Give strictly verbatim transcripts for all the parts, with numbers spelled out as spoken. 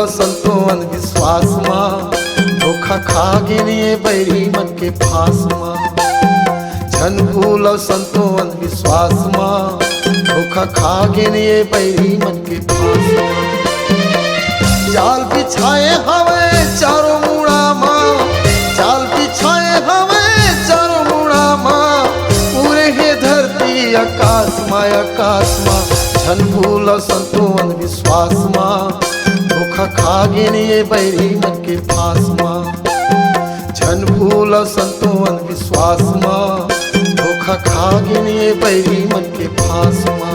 संतो अंधविश्वास मा, धोखा खा गेन ये बैरी मन के फांस मा। झन भूलव संतो अंधविश्वास मा, धोखा खा गेन ये बैरी मन के फांस मा। जाल बिछाए हवे चारों मुड़ा मा, जाल बिछाए हवे चारों मुड़ा मा, पूरे हे धरती आकाश मा, आकाश मा। झन भूलव संतो अंधविश्वास मा, धोखा खा गेन ये बैरी मन के फांस मा। झन भूलव संतो अंधविश्वास मा, धोखा खा गेन ये बैरी मन के फांस मा।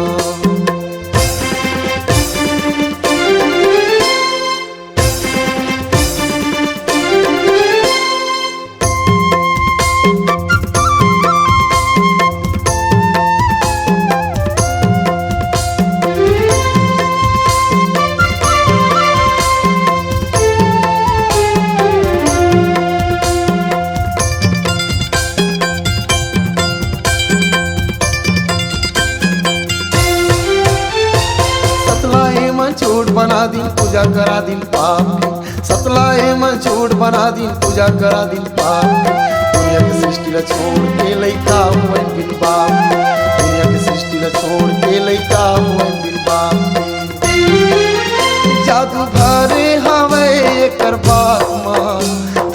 सतला एमन झूठ बना दिन, पूजा करा दिन पाप के। सतला एमन झूठ बना दिन, पूजा करा दिन पाप के। दुनिया के सृष्टि ला छोड़ के लइका होए बिन बाप के। दुनिया के सृष्टि ला छोड़ के लइका होए बिन बाप के। जादू भरे हवे एकर बात मा,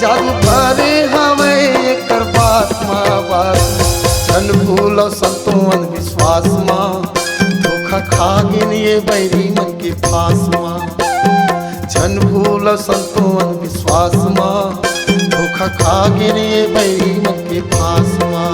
जादू भरे हवे एकर बात मा, बात मा। झन भूलव संतो अंधविश्वास मा, धोखा खा गेन ये बैरी मन के फांस मा। झन भूलव संतो अंधविश्वास मा, धोखा खा गेन ये बैरी मन के फांस मा।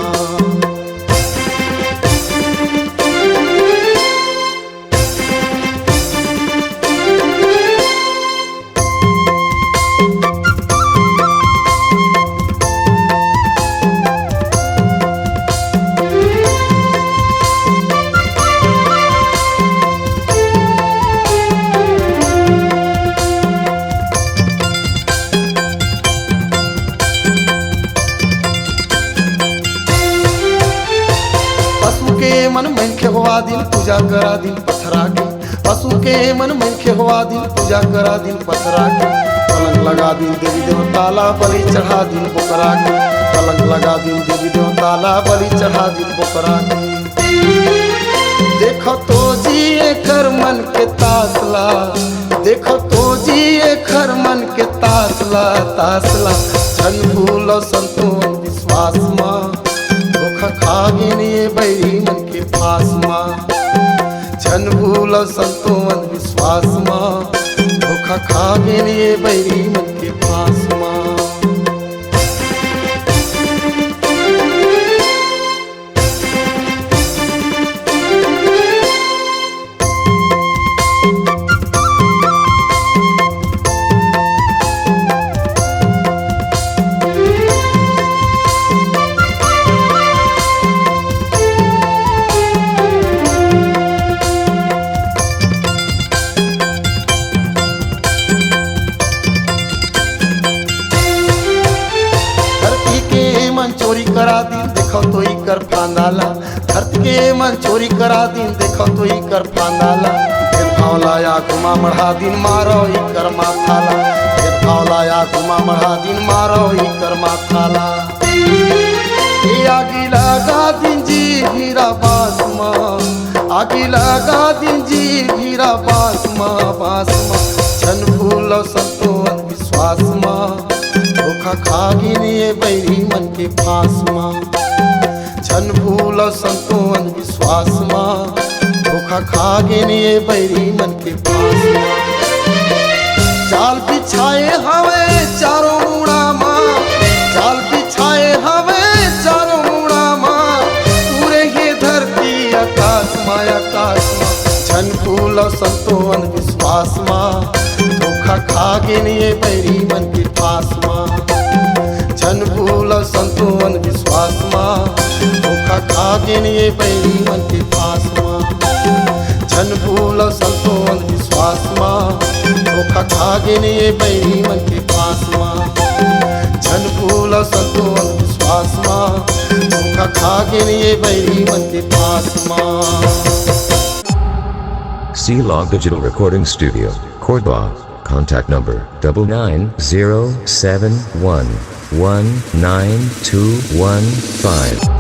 पशु के मन मनखे होवा दिन, पूजा करा दिन पथरा के। पशु के मन मनखे होवा दिन, पूजा करा दिन पथरा के। कलंक लगा दिन देवी देवता ला, बलि चढ़ा दिन बोकरा के। कलंक लगा दिन देवी देवता ला, बलि चढ़ा दिन बोकरा के। देखव तो जी एकर मन के तासला, देखव तो जी एकर मन के तासला, तासला। झन भूलव संतो अंधविश्वास मा, धोखा खा गेन ये बैरी मन के फांस मा। झन भूलव संतो अंधविश्वास मा, धोखा खा गेन ये बैरी मन के फांस मा। धरती के मन चोरी करा दिन, देखव तो इकर फांदा ला। धरती के मन चोरी करा दिन, देखव तो इकर फांदा ला। भेदभाव ला आगू मा मढ़ा दिन, मारव इकर माथा ला। भेदभाव ला आगू मा मढ़ा दिन, मारव इकर माथा ला। ए आगी लगा दिन जी भीरा बांस मा, आगी लगा दिन जी भीरा बांस मा, बांस मा। झन भूलव संतो अंधविश्वास मा, धोखा खा गेन ये बैरी मन के फांस मा। झन भूलव संतो अंधविश्वास मा, धोखा खा गेन ये बैरी मन के फांस मा। जाल बिछाए हवे चारों मुड़ा मा, जाल बिछाए हवे चारों मुड़ा मा, पूरे हे धरती आकाश मा, आकाश मा। झन भूलव संतो अंधविश्वास मा, धोखा खा गेन ये बैरी मन के फांस मा। झन भूलव संतो अंधविश्वास मा, धोखा खा गेन ये बैरी मन के फांस मा। झन भूलव संतो अंधविश्वास मा, धोखा खा गेन ये बैरी मन के फांस मा। झन भूलव संतो अंधविश्वास मा, धोखा खा गेन ये बैरी मन के फांस मा। Ceylon Digital Recording Studio, Cordoba. Contact number double nine zero seven one one nine two one five.